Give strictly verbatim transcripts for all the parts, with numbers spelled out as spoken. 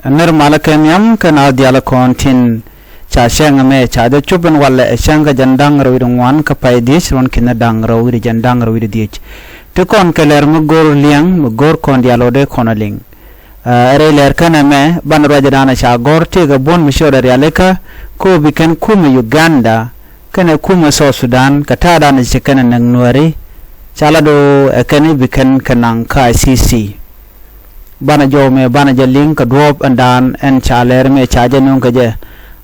Nir malä kɛ nhiam kä naath diaal kɔn tin ca cäŋ ɛmɛ ca jɛ cop ɛn walɛ ɛ cäŋ kä jɛn da̱ŋ rɛw wi̱cdɛ ŋuan kä pay dhiec ruɔ̱n ki̱n da̱ŋ rɛw wi̱cdɛ jɛn da̱ŋ rɛw wi̱cdɛ dhiec. Ti kɔn kɛ lɛr mi go̱r liɛŋ mi go̱r kɔn diaal ɣöö dee kɔn ɛ liŋ. Ɛ rɛy lɛr kɛn ɛmɛ banɛ ruacdan ca gɔ̱r tëëkɛ buɔ̱n mi cɔɔdɛ rialikä kä ɣöö bi kɛn kumɛ Uganda kɛnɛ kumɛ South Sudan kɛ ta̱a̱dan ci kɛnɛ näk Nuääri. Ca lat ɣöö ɛ kɛn i̱ bi kɛn kɛ naŋ kä I C C. Banɛ jɔw mɛ banɛ jɛ liŋ kɛ duɔ̱ɔ̱p ɛn daan ɛn ca lɛr mɛ ca jɛ nöŋ kɛ jɛ.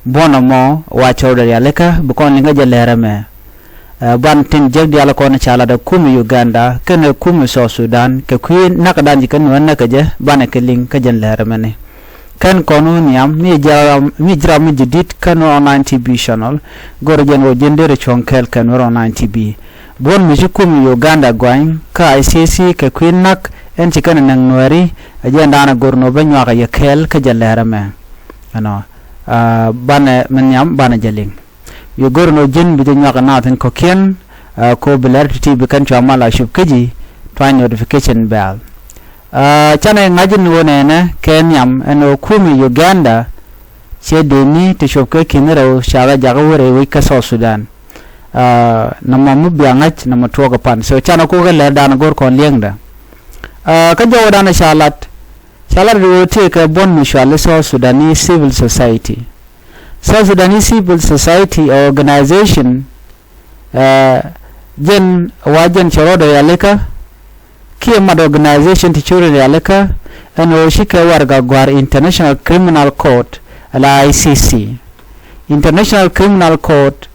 Buɔ̱n ɛmɔ wa cɔɔdɛ rialikä bi kɔn liŋ kɛ jɛ lɛr ɛmɛ. Ɛ, ban tin jek diaal kɔn ca lat ɛ kumɛ Uganda kɛnɛ kumɛ South Sudan kɛ kui̱ na̱kdan ci kɛn wä näk kɛ jɛ banɛ kɛ liŋ kä jɛn lɛr ɛmɛni. Kɛn kɔn wä nhiam mi jiram mi ji̱ ram mi ji̱ di̱t kɛn wä online T V channel. Go̱r jɛn wä ji̱n derɛ cuɔ̱ŋ kɛɛl kɛn wä online T V. Buɔ̱n mi ci kumɛ Uganda gɔany kä I C C kɛ kui̱ na̱k ɛn ci kɛn ɛ näk Nuääri. Ɛ jɛn daanɛ go̱r nɔ bä nyuak ɛ yɛ kɛɛl kä jɛ lɛr ɛmɛ. Ɛnɔ, ɛ, banɛ mi nhiam banɛ jɛ liŋ. Yu go̱r nɔ ji̱n bi jɛ nyuak ɛ naath in kɔ̱kiɛn. Ɛ, ko bi lɛr ti̱ti̱ bi kɛn cua mal a cup kä ji̱ tuany notification bell. Ɛ, canɛ ŋa̱c in wä nɛnɛ kɛ nhiam ɛn ɣöö kumɛ Uganda cɛ deni ti cup kä ki̱n rɛw ca kɛ jakä wä rɛy wec kä South Sudan. Ɛ, nɔmɔ mi bia ŋa̱c nɔmɔ tuɔɔk ɛ pan so canɛ kokɛ lɛr daanɛ go̱r kɔn liɛŋdɛ. Ɛ, kä jɔwä daanɛ ca lat ca lat ɣöö tëëkɛ buɔ̱n mi cuali South Sudanese civil society. South Sudanese civil society organization, ɛ, jɛn wa jɛn cɛ rɔɔdɛ rialikä kiɛ mat organization ti curi rialikä ɛn ɣöö cikɛ warɛga gua̱r International Criminal Court ala I C C. International Criminal Court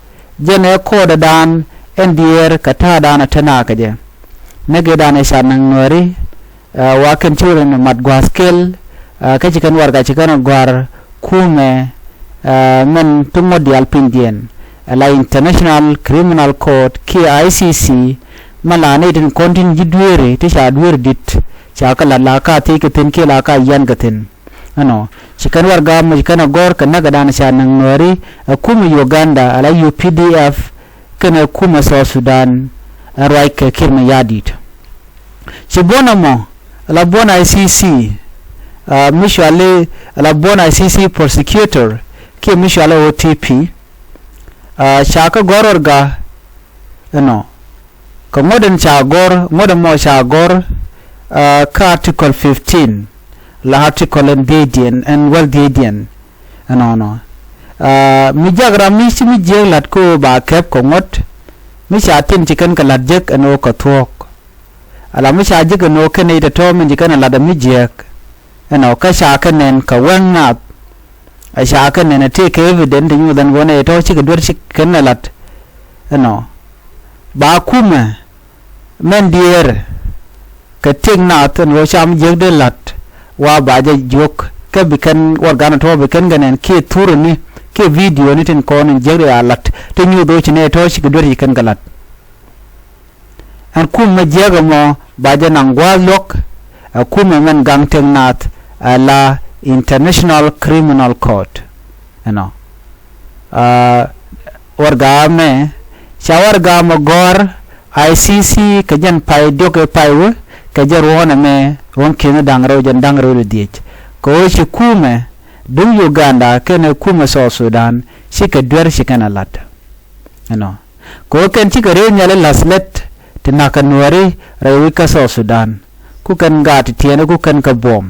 jɛn ɛ kɔɔdɛ daan ɛn diɛɛr kɛ ta̱a̱ daan ɛ te nakä jɛ. Näk ɛ daan ɛ ca näk Nuääri, ɛ, wa kɛn ci wä mat gua̱a̱th kɛl, ɛ, kä ci kɛn warɛga ci kɛn gua̱r kumɛ, ɛ, mɛn ti ŋuɔ̱t diaal pinydiɛn. Ɛ la International Criminal Court kiɛ I C C mɛn la nɛy tin kɔn tin ji̱ dueeri ti ca dueer di̱t ca kɛ la̱t la ka thiec kɛ thi̱n kiɛ la ka yian kɛ thi̱n. Ɛnɔ ci kɛn warɛga mɔ ci kɛn a gɔ̱r kɛ näk ɛ daan ca näk Nuääri ɛ kumɛ Uganda ala U P D F kɛnɛ kumɛ South Sudan ɛ ruac kɛ Kiir Mayardit. Ci buɔ̱n ɛmɔ la buɔ̱n I C C, ɛ, mi cuali la buɔ̱n I C C prosecutor kiɛ mi cuali O T P, ɛ, ca kä gɔ̱r warɛga ɛnɔ. Kɛ ŋuɔ̱t in ca gɔ̱r ŋuɔ̱t ɛmɔ ca gɔ̱r, ɛ, kä article fifteen la article ɛn dhiecdiɛn ɛn wäl dhiecdiɛn. Ɛnɔnɔ, ɛ, mi jak ram mi ci mi jiääk la̱t kä ɣöö ba kɛp kɛ ŋuɔ̱t mi ca tin ci kɛn kɛ la̱t jek ɛn ɣöö kɛ thuɔ̱ɔ̱k. Ala mi ca jek ɛn ɣöö kɛn nɛy tɔ̱tɔ̱ min ci kɛn ɛ la̱t ɛ mi jiääk. Ɛnɔ kä ca kɛ nɛn kɛ wɛŋ naath. Ɛ ca kɛ nɛn ɛ tëëkɛ evident ti nyuuth ɛn ɣöö nɛy tɔ̱ cikɛ duer ci kɛn ɛ la̱t. Ɛnɔ ba kumɛ mɛn diɛɛr kɛ tiek naath ɛn ɣöö cam jiäkdɛ la̱t wa ba jɛ jiök kä bi kɛn warɛgan tɔ̱ bi kɛn kɛ nɛn kiɛ thuruni kiɛ video ni tin kɔn in jiäkdɛ a la̱t ti nyuuth ɣöö ci nɛy tɔ̱ cikɛ duer ci kɛn kɛ la̱t. Ɛn kumɛ jiäk ɛmɔ ba jɛ naŋ gua̱a̱th luɔ̱k ɛ kumɛ mɛn gaŋ tiek naath ɛ la International Criminal Court. Ɛnɔ, ɛ, warɛga mɛ ca warɛga mɛ gɔ̱r I C C kɛ jɛn pay diɔ̱k ɛ pay wä kɛ jɛ ruɔ̱n ɛmɛ ruɔ̱n ki̱n da̱ŋ rɛw jɛn da̱ŋ rɛw di dhiec. Kɛ ɣöö ci kumɛ duŋ Uganda kɛnɛ kumɛ South Sudan cikɛ duer ci kɛn ɛ la̱t. Ɛnɔ kɛ ɣöö kɛn cikɛ rɛy nhiali la̱th lät ti na̱kɛ Nuääri rɛy wi̱c kä South Sudan. Ku kɛn gaat ti tiɛɛni ku kɛn kɛ buɔ̱m.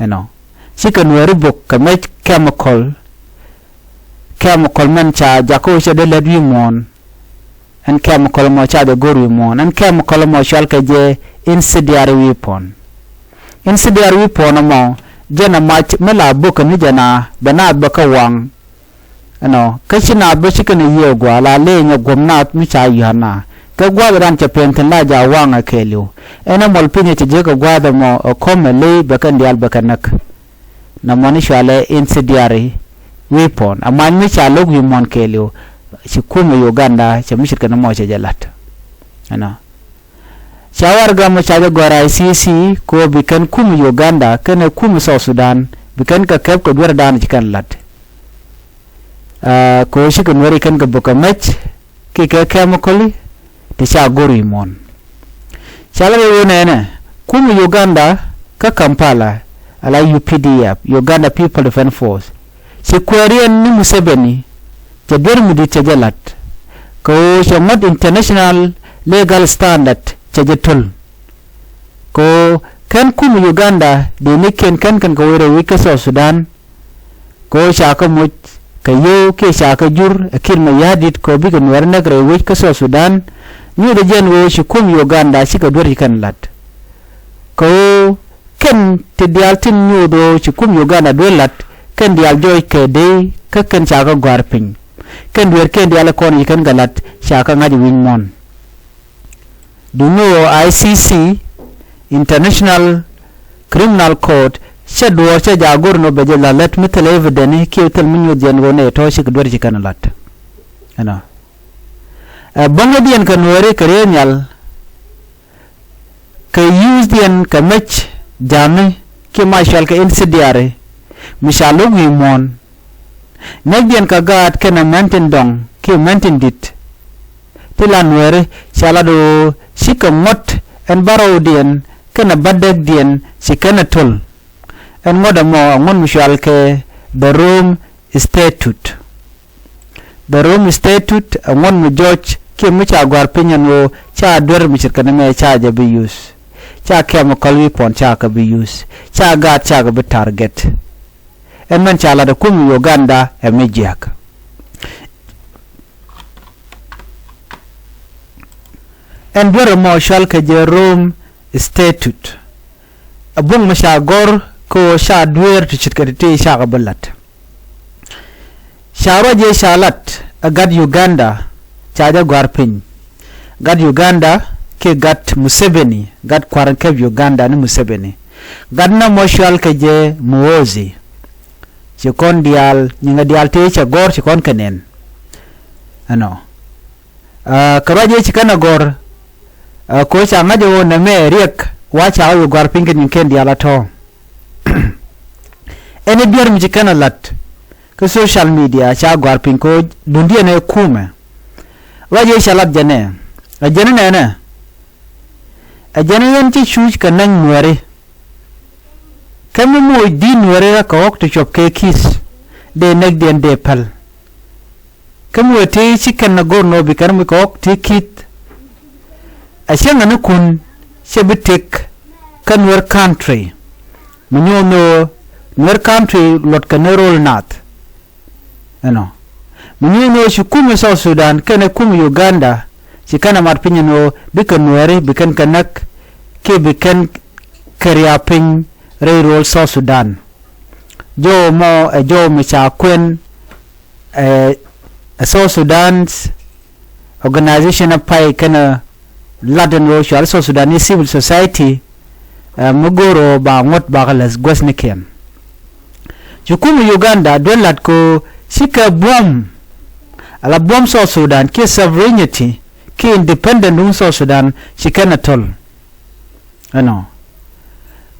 Ɛnɔ cikɛ Nuääri bök kɛ mec chemical. Chemical mɛn ca jakä ɣöö cɛ dee lät wi̱i̱ muɔ̱ɔ̱n. Ɛn chemical mɔ ca jɛ go̱r wi̱i̱ muɔ̱ɔ̱n ɛn chemical mɔ cual kɛ jɛ incendiary weapon. Incendiary weapon ɛmɔ jɛn ɛ mac mi la bök kɛ ni jɛn a bɛ naath bɛ kä waŋ. Ɛnɔ kä ci naath bä ci kɛn ɛ yiëë gua̱a̱ la lëë nyɛ guɔ̱m naath mi ca yua̱a̱n na kɛ gua̱a̱th ran cɛ pɛn thi̱n la ja̱ waŋ ɛ kɛɛliw. Ɛn ɛ muɔl pinyɛ cɛ jiäk ɛ gua̱a̱th ɛmɔ ɛ kɔm ɛ ley bɛ kɛn diaal bɛ kɛ näk. Nɛ mɔni cualɛ incendiary weapon ɛ mac mi ca lo̱k wi̱i̱ muɔ̱n kɛɛliw. Ci kumɛ Uganda cɛ mi ce̱tkɛ ni mɔ cɛ jɛ la̱t. Ɛnɔ ca warɛga mɔ ca jɛ gɔ̱r I C C kɛ ɣöö bi kɛn kumɛ Uganda kɛnɛ kumɛ South Sudan bi kɛn kɛ kɛp kɛ dueerdan ci kɛn la̱t. Ɛ, kɛ ɣöö cikɛ Nuääri kɛn kɛ bök kɛ mec kiɛ kɛ chemical ti ca go̱r wi̱i̱ muɔ̱ɔ̱n. Ca lɛ rɛy ɣöö nɛnɛ kumɛ Uganda kä Kampala ala U P D F, Uganda People Defence Force, ci kuääriɛn ni Museveni, cɛ duer mi di̱t cɛ jɛ la̱t. Kɛ ɣöö cɛ ŋuɔ̱t international legal standard cɛ jɛ to̱l. Kɛ ɣöö kɛn kum Uganda dee ni kiɛn kɛn kɛn kɛ wec rɛy wec kä South Sudan. Kɛ ɣöö ca kɛ moc kɛ yio̱w kiɛ ca kɛ jur ɛ Kiir Mayardit kɛ ɣöö bikɛ Nuɛɛri näk rɛy wec kä South Sudan. Nyuuthɛ jɛn ɣöö ci kum Uganda cikɛ duer ci kɛn la̱t. Kɛ ɣöö kɛn ti diaal tin nyuuth ɣöö ci kum Uganda duer la̱t, kɛn diaal jɔɔc kɛ dee kä kɛn ca kɛ gɔ̱a̱r piny. Kɛn dueerkiɛn diaal kɔn ci kɛn kɛ la̱t ca kɛ ŋa̱c wi̱i̱ muɔ̱ɔ̱n. Duŋni ɣöö I C C, International Criminal Court, cɛ duɔ̱ɔ̱r cɛ jaak go̱r ni ɣöö bɛ jɛ la̱t lät mi thilɛ evidence kiɛ thil mi nyuɔ̱th jɛn ɣöö nɛy tɔ̱ cikɛ duer ci kɛn la̱t. Ɛnɔ. Ɛ bäŋädiɛn kɛ Nuääri kɛ riee nhial kɛ use diɛn kɛ mec ja̱mi kiɛ ma cɔal kɛ incendiary mi ca lo̱k wi̱i̱ muɔ̱ɔ̱n. Näkdiɛn kɛ gaat kɛnɛ män tin dɔ̱ŋ kiɛ män tin di̱t. Ti la Nuääri ca lat ɣöö cikɛ ŋuɔ̱t ɛn bärɔwdiɛn kɛnɛ bädäkdiɛn ci kɛn ɛ to̱l. Ɛn ŋuɔ̱t ɛmɔ ɛ ŋuɔ̱t mi cɔal kɛ the Rome Statute. The Rome Statute ɛ ŋuɔ̱t mi jɔc kiɛ mi ca gɔ̱a̱r piny ɛn ɣöö ca duer mi ce̱tkɛ ni mɛ ca jɛ bi use. Ca chemical wi̱i̱ puɔ̱n ca kɛ bi use. Ca gaat ca kɛ bi target. Ɛn mɛn ca lat ɛ kum Uganda ɛ mi jiäk. Ɛn duer ɛmɔ cɔal kɛ jɛ Rome Statute. Ɛ buɔ̱ŋ mi ca gɔ̱r kɛ ɣöö ca duer ti ce̱tkɛ ti ti ca kɛ bi la̱t. Ca ruac ëë ca lat ɛ gat Uganda ca jɛ gɔ̱a̱r piny. Gat Uganda kiɛ gat Museveni, gat kua̱r in käp Uganda ni Museveni. Gat nɔmɔ cɔal kɛ jɛ Muhoozi. Ci kɔn diaal nyiŋɛ diaal tëë cɛ gɔ̱r ci kɔn kɛ nɛn. Ɛnɔ. Aa, kɛ ruac ëë ci kɛn ɛ gɔ̱r, aa, kɛ ɣöö ca ŋa̱c ɛ ɣöö nɛmɛ riɛk wa ca ɣä wi̱i̱ gɔ̱a̱r piny kɛ nyiŋkiɛn diaal a tɔ̱. Ɛn i̱ duer mi ci kɛn ɛ la̱t kä social media ca gɔ̱a̱r piny kɛ ɣöö duundiɛn ɛ kumɛ. Ruac ëë ca lat jɛn ɛ, ɛ jɛn ɛ nɛnɛ. Ɛ jɛn ɛ yɛn ci cuuc kɛ näk Nuääri. Kä mi moc di̱t Nuääri kä kɛ ɣɔ̱k ti cuɔp kɛ ki̱th dee näkdiɛn dee päl. Kä mi wee tëë ci kɛn ɛ go̱r nɔ bi kɛn mi kɛ ɣɔ̱k ti ki̱th. A cäŋ ɛn ikun cɛ bi tëk kä Nuer country. Mi nyuɔ̱th ni ɣöö Nuer country luɔt kɛ ni ro̱l naath. Ɛnɔ. Mi nyuɔ̱th ni ɣöö ci kum South Sudan kɛnɛ kum Uganda ci kɛn ɛ mat piny ɛn ɣöö bikɛ Nuääri bi kɛn kɛ näk kiɛ bi kɛn kɛ ria̱a̱ piny rɛy ro̱l South Sudan. Jɔw mɔ ɛ jɔw mi ca kuɛn ɛ, ɛ South Sudan's organization a pay kɛnɛ lat ɛn ɣöö cual South Sudanese civil society, ɛ, mi go̱o̱r ɣöö ba ŋuɔ̱t bakɛ läth guäthnikiɛn. Ci kum Uganda duel lat kɛ ɣöö cikɛ buɔ̱m, ala buɔ̱m South Sudan kiɛ sovereignty kiɛ independent wun South Sudan ci kɛn ɛ thöl. Ɛnɔ.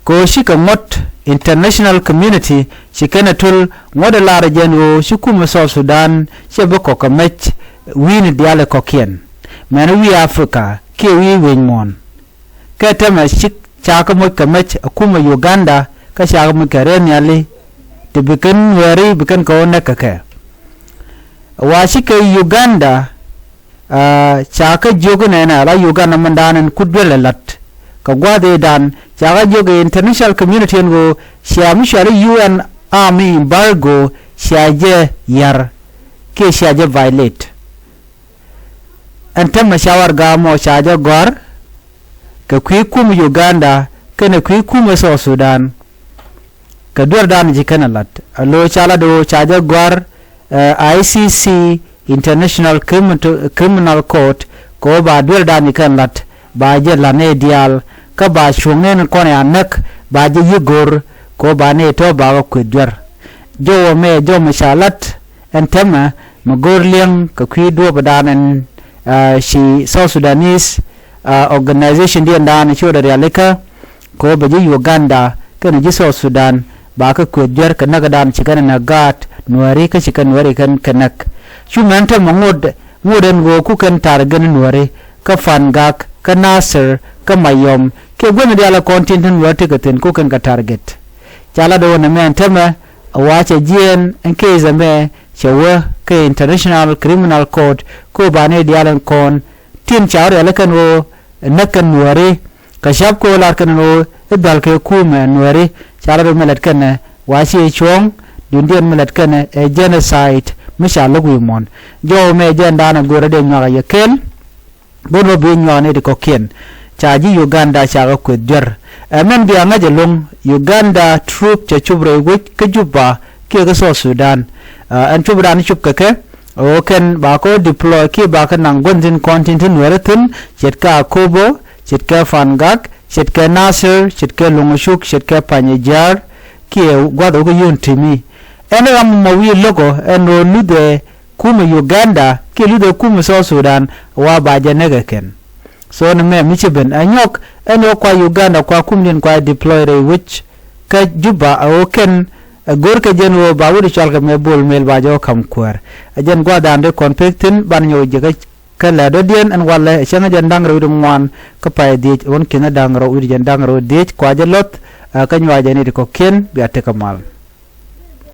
Kɛ ɣöö cikɛ ŋuɔ̱t international community ci kɛn ɛ thöl ŋuɔ̱t ɛ lar ɛ jɛn ɣöö ci kumɛ South Sudan cɛ bi kɔk kɛ mɛc wi̱i̱ni diaal ɛ kɔ̱kiɛn. Mɛn wi̱i̱ Africa kiɛ wi̱i̱ wec muɔ̱ɔ̱n. Kɛ tɛmɛ cik ca kɛ moc kɛ mɛc ɛ kumɛ Uganda kä ca kɛ moc kɛ rɛn nhiali ti bi kɛn Nuääri bi kɛn kɛ ɣöö näk kɛ kɛ. Wa cikɛ Uganda, aa, ca kä jiök inɛnɛ ala Uganda mindan in kut duel ɛ la̱t. Kɛ gua̱a̱th ëëdan ca kä jiök ɛ international community ɛn ɣöö cia mi cuali U N army embargo cia jɛ ya̱r kiɛ cia jɛ violate. Ɛn täämɛ ca warɛgak mɔ ca jɛ gɔ̱a̱r kɛ kui̱ kum Uganda kɛnɛ kui̱ kum ɛ South Sudan. Kɛ duerdan ci kɛn ɛ la̱t a lo̱c ca la̱t ɣöö ca jɛ gɔ̱a̱r, ɛ, I C C International Crimi-, Criminal Court kɛ ɣöö ba duerdan ci kɛn la̱t ba jɛ la̱t nɛy diaal kä ba cuɔ̱ŋ nɛn kɔn ɛ a näk ba jɛ yi̱ go̱r kɛ ɣöö ba nɛy tɔ̱ ba kɛ kueth duer. Jɔwä mɛ jɔw mɛ ca la̱t ɛn täämɛ mi go̱r li̱eŋ kɛ kui̱ duɔ̱ɔ̱pdan ɛn, ɛ, ci South Sudanese, ɛ, organization diɛndan ci wä dee rialikä. Kɛ ɣöö bɛ ji̱ Uganda kɛnɛ ji̱ South Sudan ba kɛ kueth juär kɛ näkdan ci kɛn ɛ näk gaat Nuääri kä ci kɛn Nuääri kɛn kɛ näk. Cu mɛn täämɛ ŋot, ŋot ɛn ɣöö ku kɛn target ni Nuääri kä Fangak kä Nasir kä Mayom kiɛ guäthni diaal ɛ kɔn tin ti Nuäär tekɛ thi̱n ku kɛn kɛ target. Ca lat ɣöö nɛmɛ ɛn täämɛ ɛ wa cɛ jiɛɛn ɛn case ɛmɛ cɛ wä kä International Criminal Court, kä ɣöö ba nɛy diaal ɛn kɔn tin ca wä rialikä ɛn ɣöö näk kɛn Nuääri, kä cäp kɛ ɣöö lar kɛn ɛn ɣöö i̱ dhal kɛ kumɛ Nuääri. Ca lat ɣöö mi lät kɛnɛ wa ciɛ cuɔ̱ɔ̱ŋ, duŋdiɛn mi lät kɛnɛ ɛ genocide mi ca lo̱k wi̱i̱ muɔ̱ɔ̱n. Jɔw mɛ jɛn daanɛ görä dee nyuak a yɛ kɛl. Bä nɔ bi nyuak ni ti kɔ̱kiɛn. Ca ji̱ Uganda ca kɛ kueth duer. Ɛ mɛn bia ŋäc ɛlɔ̱ŋ, Uganda troop cɛ cop rɛy wec kä Juba kiɛ kä South Sudan. Ɛ, ɛn cop dan cop kɛ kɛ ɣöö kɛn ba kɔ deploy kiɛ ba kɛ naŋ gua̱n tin kɔn tin ti Nuäärä thi̱n, ce̱tkɛ Akobo, ce̱tkɛ Fangak, ce̱tkɛ Nasir, ce̱tkɛ Loŋcuk, ce̱tkɛ Panyijiar, kiɛ gua̱th ɣöö kɛ yun timi. Ɛn ram mɔ wi̱i̱ lo̱kɔ ɛn ɣöö luthɛ kumɛ Uganda kiɛ luthɛ kumɛ South Sudan, wa ba jɛ näk ɛ kɛn. So ni mɛ mi ci ben ɛ nyɔk ɛn ɣöö kua Uganda kua kumdiɛn kua deploy rɛy wec kä Juba, ɛ ɣöö kɛn ɛ go̱r kɛ jɛn ɣöö ba wut cɔal kɛ mɛ Bol Mel ba jɛ wä ka̱m kuäär. Ɛ jɛn gua̱a̱th dan dee kɔn pek thi̱n, ban nyɔk ji̱ kä, kä lɛ dɔ̱diɛn ɛn walɛ ɛ cäŋ ɛ jɛn da̱ŋ rɛw wi̱cdɛ ŋuan kä pay dhiec, ruɔ̱n ki̱n ɛ da̱ŋ rɛw wi̱cdɛ jɛn da̱ŋ rɛw dhiec. Kua jɛ luɔth, ɛ, kä nyuak jɛ ni ti kɔ̱kiɛn, bia tekɛ mal.